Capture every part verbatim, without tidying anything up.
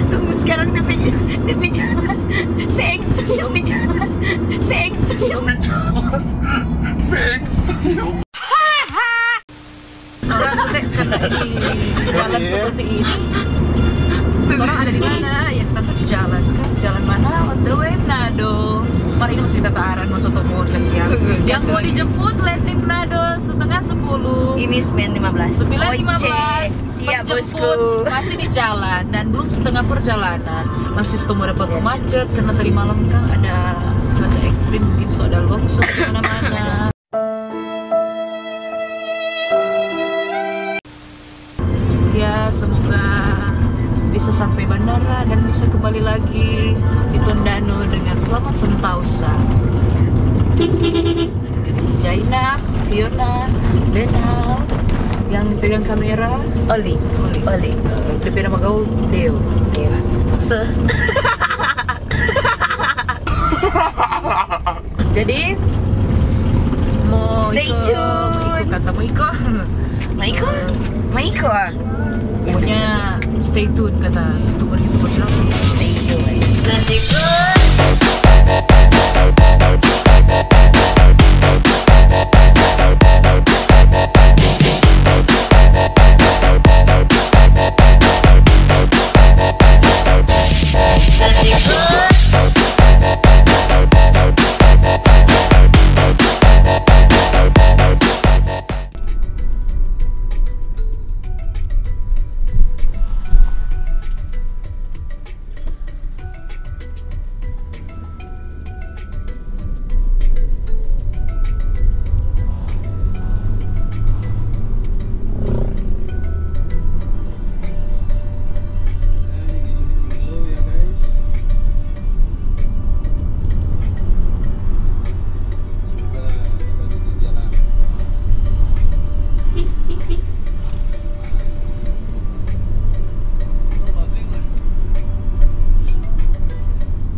Tunggu, sekarang dia pe, dia pe jalan. P X tuh, dia pe jalan. P X tuh, dia pe jalan. P X tuh, dia. Orang tuh teh kena di jalan seperti ini. Orang ada di mana? Ya, tentu di jalan kan. Jalan mana? On the way Manado. Mari, ini masih tata aran, masuk toko, kasihan. Yang mau dijemput landing Manado setengah sepuluh. Ini sembilan lima belas. Sembilan lima belas. Oke, siap, bosku. Masih di jalan dan belum setengah perjalanan. Masih so mo dapa macet karena tadi malam kan ada cuaca ekstrim, mungkin so ada longsor di mana-mana. Ya, semoga bisa sampai bandara dan bisa kembali lagi di Tondano dengan selamat sentosa. Jaina, Fiona, Denal, yang pegang kamera, Oli, Oli. Oli. Eh, dia pe nama gaul Deo. Deo. Se. Jadi, mo iko, mo iko kata mo iko. Mo iko? Mo iko, ah. Pokoknya stay tune kata YouTuber-YouTuber bilang. Stay tune.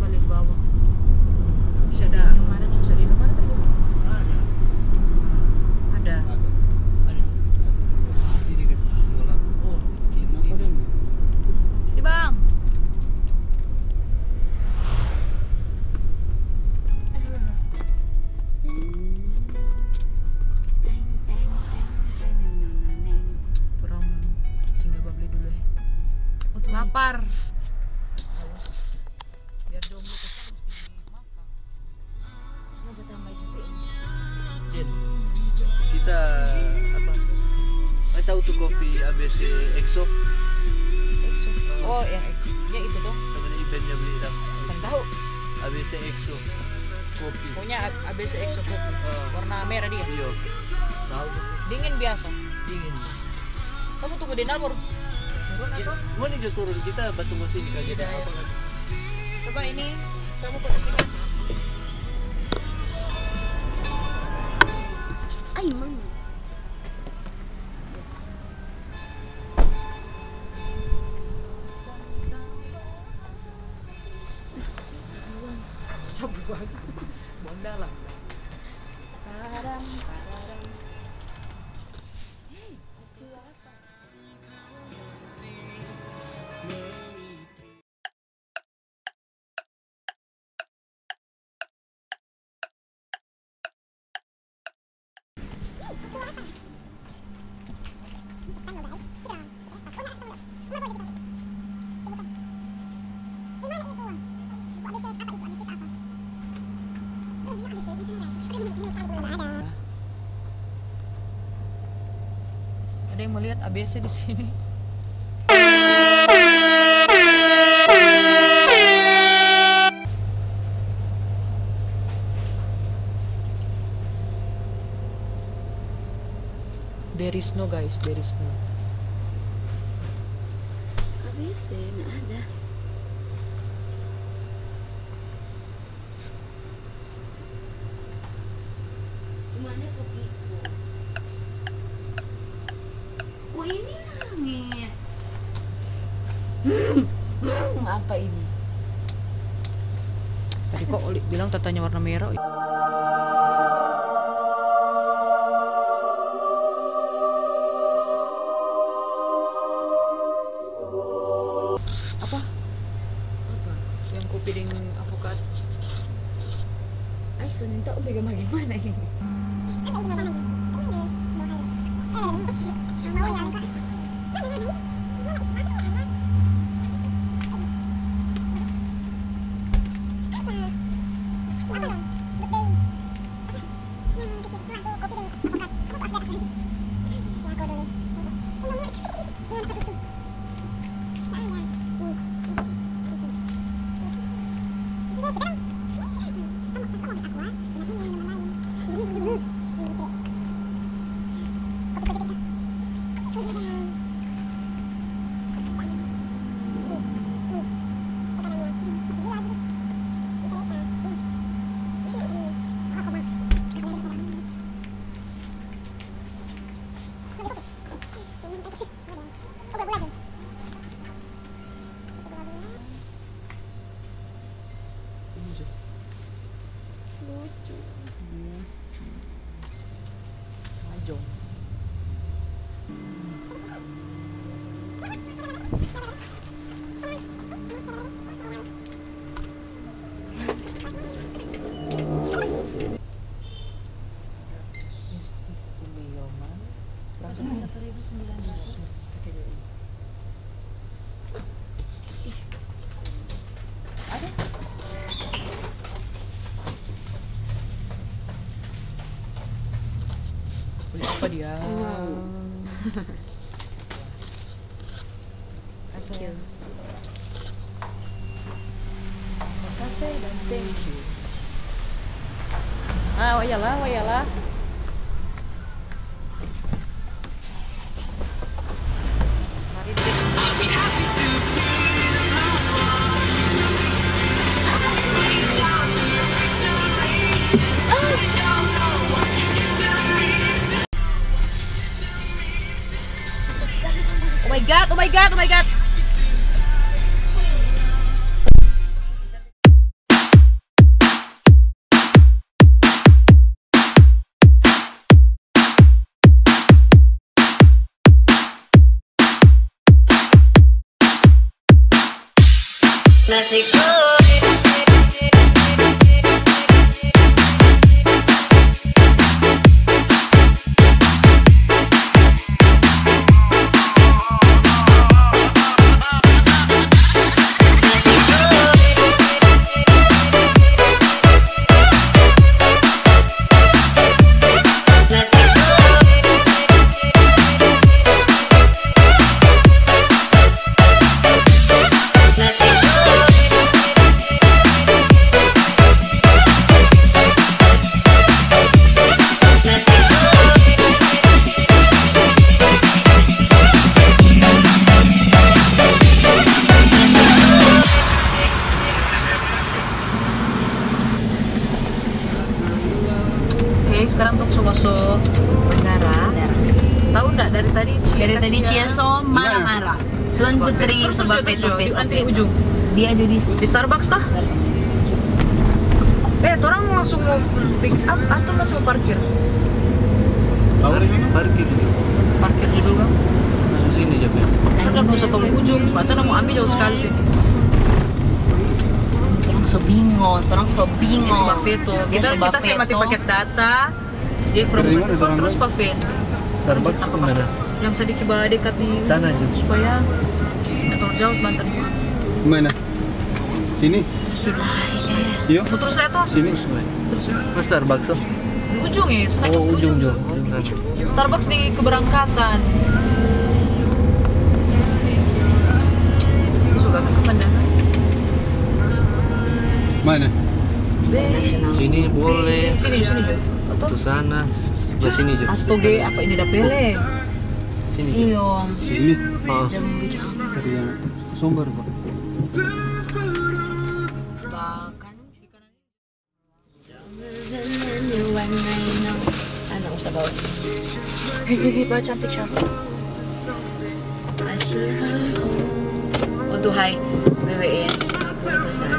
Balik bawah. Bisa ada Indomaret, bisa ada Indomaret tadi. Ada. Ada. Ada. Sini deket bola. Oh, sini. Sini, Bang. Orang singgah babli dulu ya. Lapar. Biar jomblo kosong mesti makan. Jen, kita apa? Mai tahu tu kopi A B C Exo? Exo. Oh, yang Exo. Ya, itu tuh. Temen Iben dia beli dah. Kan tahu. A B C Exo kopi. Pokoknya A-, A B C Exo kopi. Ah. Warna merah dia. Iya. Tahu tuh. Dingin biasa. Dingin. Kamu tunggu di dapur. Turun atau? Mau nih dia turun, kita batu mesin kali ada apa kan? Coba ini, kamu posisikan. Ai, mama. Tabuan. Buang dalam. Tadam, tadam. Ada yang melihat A B C di sini. There is no, guys, there is no. A B C nggak ada. Cumanya kopiku. Kok ini langit? Hmm, hmm, apa ini? Tadi kok Oli bilang tatanya warna merah? Deng avokat. Ai, so ninta, um, pegang bagimana ini? Lucu. Lucu. Majong. Satu ribu sembilan ratus. Ada? Beli apa dia? Wow. Thank you. Makasih dan thank you. Ah, wayalah, wayalah. Mari deh. Oh my God, oh my God, oh my God. Nasi goreng. Oke, sekarang tong so maso bandara. Tahu ndak dari tadi Cia Dari tadi kasihan. Cia so marah-marah. Tuan Putri serba feto-feto. Antri ujung. Dia ada di Di Starbucks tah? Eh, torang langsung mo pick up atau langsung parkir? Tahu di mana? Parkir. Parkir dulu kan? Langsung sini aja, Pi. Kan udah mau satu ujung, sebab torang mo ambil jauh sekali, Pi. Torang so bingo, torang so bingo. Dia so ba feto. Dia so ba feto. Kita, kita sih mati paket data. Dia kurang. Dari mana telepon orang terus tuh? Pakai Starbucks di mana? Yang sedikit ba dekat di sana aja. Supaya motor jauh sebentar. Mana? Sini? Sudah. Iya. Motor saya tuh. Sini. Terus. Mas Starbucks tuh. Di ujung ya, Starbucks. Oh, ujung, ujung. Starbucks di keberangkatan. Suka ke pemandangan. Mana? Sini boleh. Sini, sini, Jo. Atau? Ke sana, sebelah sini, Jo. Astoge, apa ini dapele? Sini, Jo. Iyo. Sini. Oh. Jam bikin apa? Ada yang sumber, Pak. Bahkan. Anak usah bawa. Hei, hei, hei, bawa cantik, cantik. I serve her all. Oh, tuh, hai. W W N. Pesan.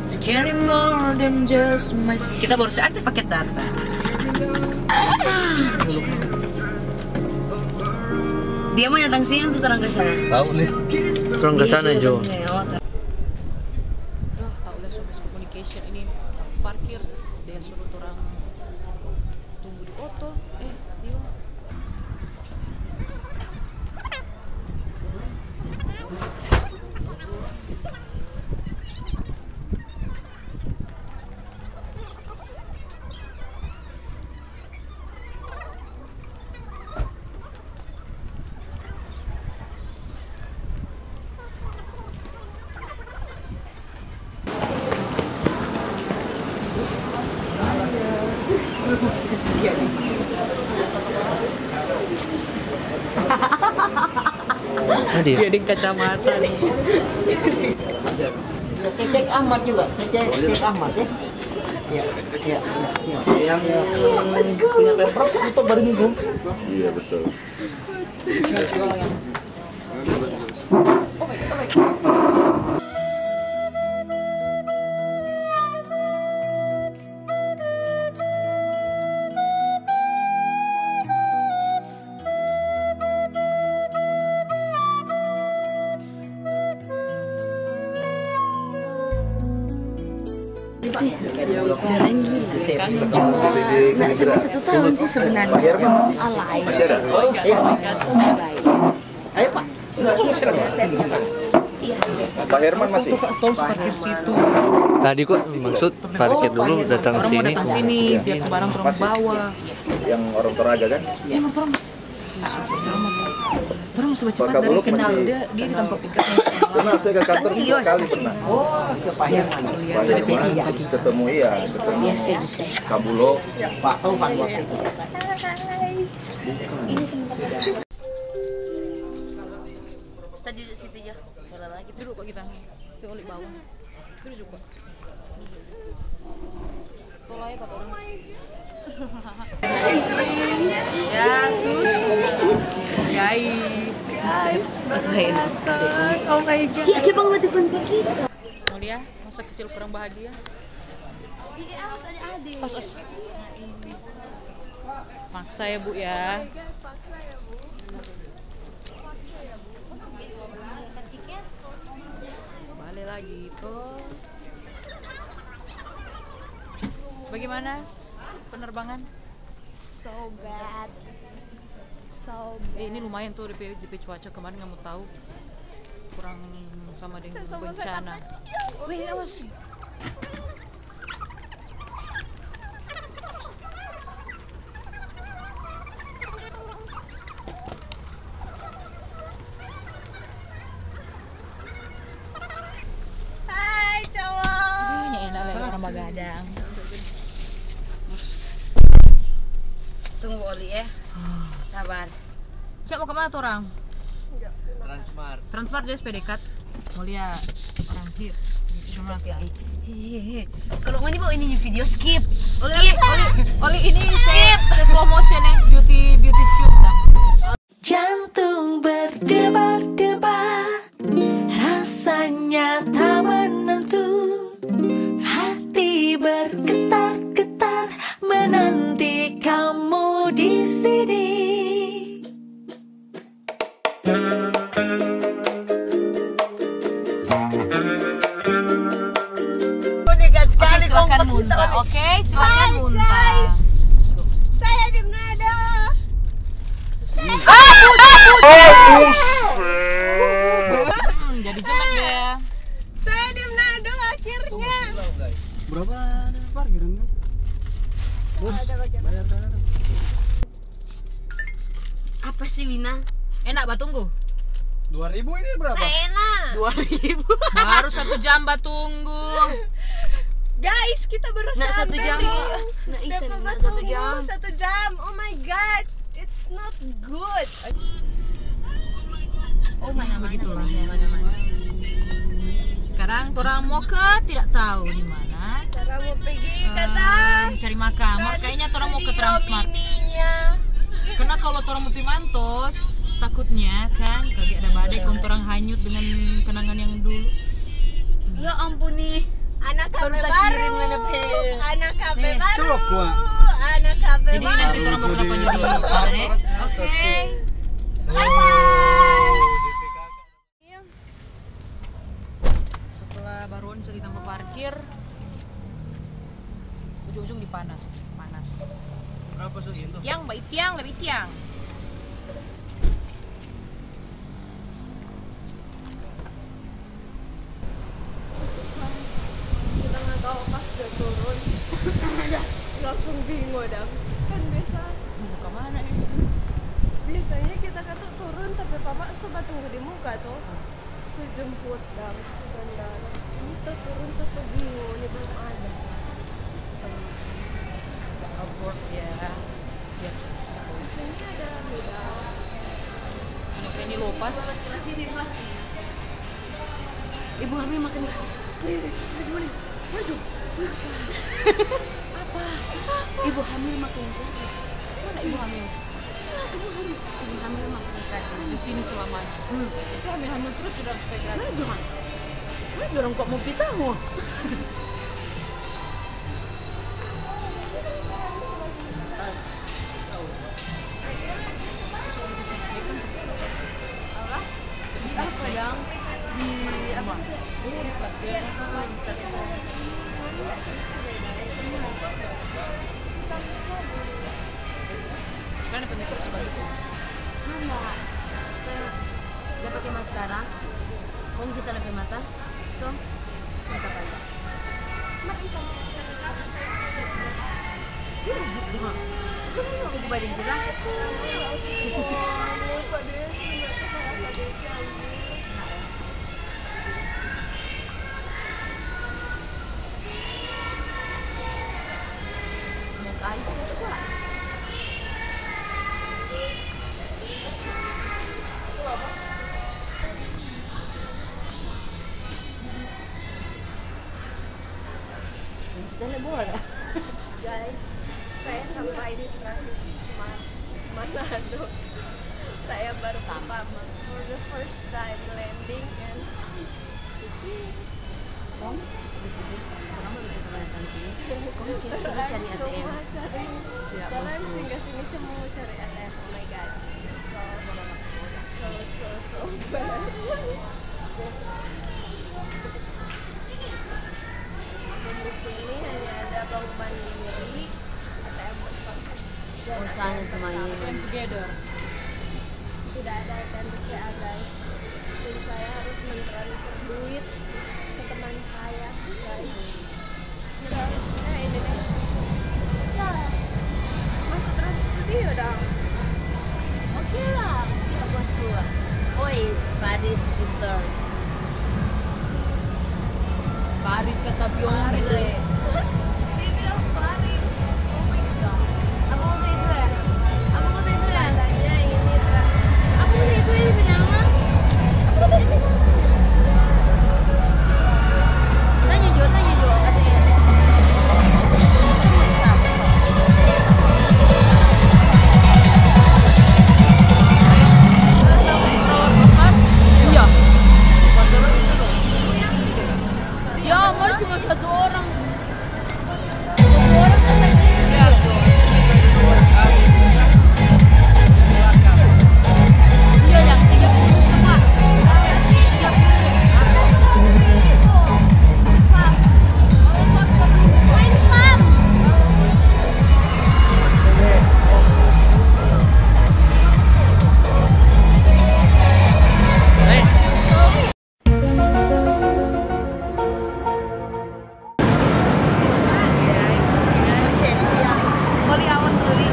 To carry more than just my skin. Kita baru saja aktif paket data. Dulu kan. Dia mau datang sini, nanti orang ke sana. Tahu nih. Orang ke sana, Jo. Iya, Jo, datang sini, oh, ter- Duh, tak boleh so miscommunication ini. Parkir, dia suruh orang tunggu di oto. Eh, dia. Dia deng kacamata nih. Saya cek Ahmad juga, saya cek, cek Ahmad ya. Iya, iya, iya. Yang punya Pemprov itu baru minggu. Iya, betul. Sih, keren gila. Kangen juga. Nggak sampai satu tahun sih sebenarnya. Alay. Masih ada? Oh, iya. Alay. Ayo, Pak. Pak Herman masih? Tadi kok maksud parkir dulu, datang sini. Orang mau datang sini, biar barang orang bawa. Yang orang Toraja kan? Iya, orang. Terus masih cepat dari kenal dia, dia di tempat pikir. Pernah saya ke kantor tiga kali pernah. Oh, ke Pak Herman. Iya, itu ada Pak Herman, habis ketemu, iya, ketemu. Iya, sih, bisa. Kabulo. Pak Taufan waktu itu. Tadi di situ ya. Salah lagi. Duduk kok kita. Kita balik bawah. Duduk juga. Tolong ya, kata orang. Ya, susu. Yai. Guys, oh my God. Cik, kita mau telepon pagi. Mau dia, masa kecil kurang bahagia. Iya, harus ada adik. Os, os. Maksa ya, Bu, ya. Balik lagi, tuh. Bagaimana penerbangan? So bad. So bad. Eh, ini lumayan tuh, depe, depe cuaca kemarin, nggak mau tahu. Kurang sama dengan bencana. Weh, awas. Hai, cowok. Ini enak lagi orang bagadang. Tunggu oli, eh. Sabar. Cak, mau kemana tuh orang? Transmart. Transmart dia supaya dekat. Mau lihat orang hits. Cuma sekali. Hehehe. Kalau ngoni bawa ini video, skip. Skip. Oli, oli ini skip. Slow motion ya, beauty, beauty shoot dah. Jantung berdebar-debar, rasanya tak menentu. Hati bergetar-getar, menanti kamu di sini. Oke, silakan muntah. Oke, silakan muntah. Saya di Manado. Hmm, jadi jelek deh. Saya di Manado akhirnya. Berapa ada parkiran kan? Bos, bayar sana. Apa sih, Wina? Enak batunggu? Dua ribu ini berapa? Enak. Dua ribu. Baru satu jam batunggu. Guys, kita baru sampai. Nah, satu jam. Satu jam. Oh my God, it's not good. Oh, mana-mana. Begitulah. Sekarang orang mau ke tidak tahu di mana. Sekarang mau pergi ke atas. Cari makan. Makanya orang mau ke Transmart. Karena kalau orang mau pi Mantos, takutnya kan kage ada badai, kong orang hanyut dengan kenangan yang dulu. Ya ampun nih. Anak K P baru. Anak K P baru. Anak K P baru. Jadi nanti orang mau kenapa jadi. Oke. Bye. Ujung di panas, panas. Berapa sih itu? Tiang, baik tiang, lebih tiang. Kita nggak tahu pas udah turun, langsung bingung dong. Kan biasa, Mau ke mana ini? Biasanya kita kata turun, tapi papa suka tunggu di muka tuh. Sejemput dong, benar. Ini tuh turun tuh so bingung, ini belum ada. Gak afford ya. Biar Sini ada muda. Makanya ini lopas. Ibu hamil makan gratis. Wih, wih, wih, gimana? Maju. Apa? Ibu hamil makan gratis. Mana ibu hamil? Ibu hamil. Ibu hamil makan gratis. Di sini selamanya. Hmm. Itu hamil-hamil terus sudah supaya gratis. Maju, kan? Maju orang kok mau pi tahu. Di apa, Dang? Di apa? Ini di stasiun. Sekarang ada penutup sebagitu. Mana? Kayak udah pakai maskara. Kong kita lepeh mata. So, kita balik. Ih, rujuk banget. Itu mau aku balik kita. Kok dia sebenarnya salah satu itu, anjing. Smoke eyes gitu, Kak. Kita lihat bola. Guys, saya sampai di Trans Manado. Saya baru pertama, for the first time landing and Kong, habis itu, kenapa lu datang sini? Kong, Cia suruh cari A T M. Cuma cari Siap, jalan bosku. Singgah sini cuma mau cari A T M. Oh my god, so so so so bad. Dan di sini hanya ada Bank Mandiri, A T M bersama. Oh, sana teman. Together. Tidak ada A T M B C A, guys. Dan saya harus mentransfer duit ke teman saya, guys. Terus, eh, ini deh. Ya, masuk Trans Studio dong. Oke lah, siap, bosku. Oi, Paris sister. Paris kata biong gitu ya. Dia bilang Paris. Oh my god. Apa mau itu ya? Apa mau itu ya? Katanya ini Trans Apa mau itu ya, itu nama? Tanya Jo, tanya Jo, A T M. Iya. Ya, Amor cuma satu orang. Satu orang kan tadi. Iya, Dang, tiga puluh sama. Tiga puluh. Main pam. Oli, awas, Oli.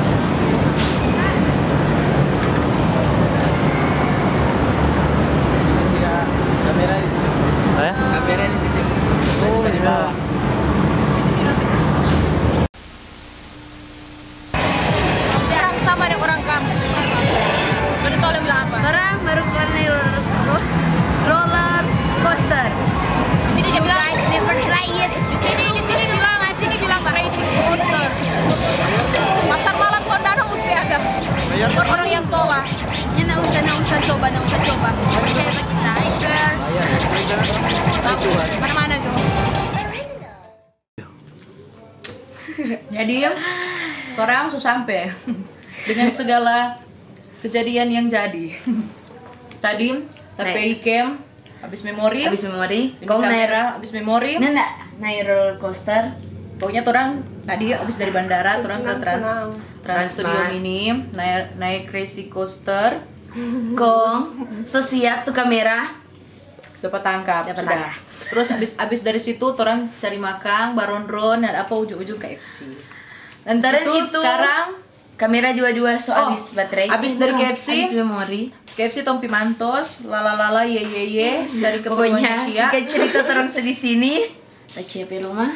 Masih ya, kamera di Eh? kamera di titik. Bisa di bawah. Orang sama deng orang kampung. Sudah tahu bilang apa? Orang baru keluar dari roller, roller coaster. Di sini dia bilang, Guys, never try it. di sini, di sini bilang, di sini bilang crazy coaster. Pasar malam Honda mesti ada. Buat orang yang tua. Ya, nggak usah, nggak usah coba, nggak usah coba. Percaya bagi kita, I swear. Mana-mana tuh. Jadi, torang su sampe dengan segala kejadian yang jadi. Tadi, tapi Naik. Ikem habis memori, Habis memori, ini kong naik, kamera habis memori. ini nggak naik roller coaster. Pokoknya torang Tadi abis dari bandara, orang ke Trans, Trans Studio Mini, naik, naik Crazy Coaster. Kong, so siap tu kamera. Dapat tangkap, dapat tangkap. Terus abis, abis dari situ, orang cari makang, baron-ron, dan apa ujung-ujung K F C. Lantaran itu sekarang kamera jua-jua so abis baterai. Abis dari K F C, abis memori. K F C tong pi mantos, lalalala, ye ye ye, cari keperluannya Cia. Pokoknya singkat cerita, orang so di sini. Tacia pe rumah.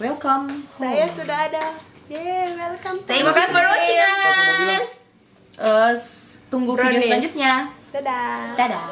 Welcome. Saya sudah ada. Yeay, welcome. Thank you for watching us. Uh, tunggu video selanjutnya. Dadah. Dadah.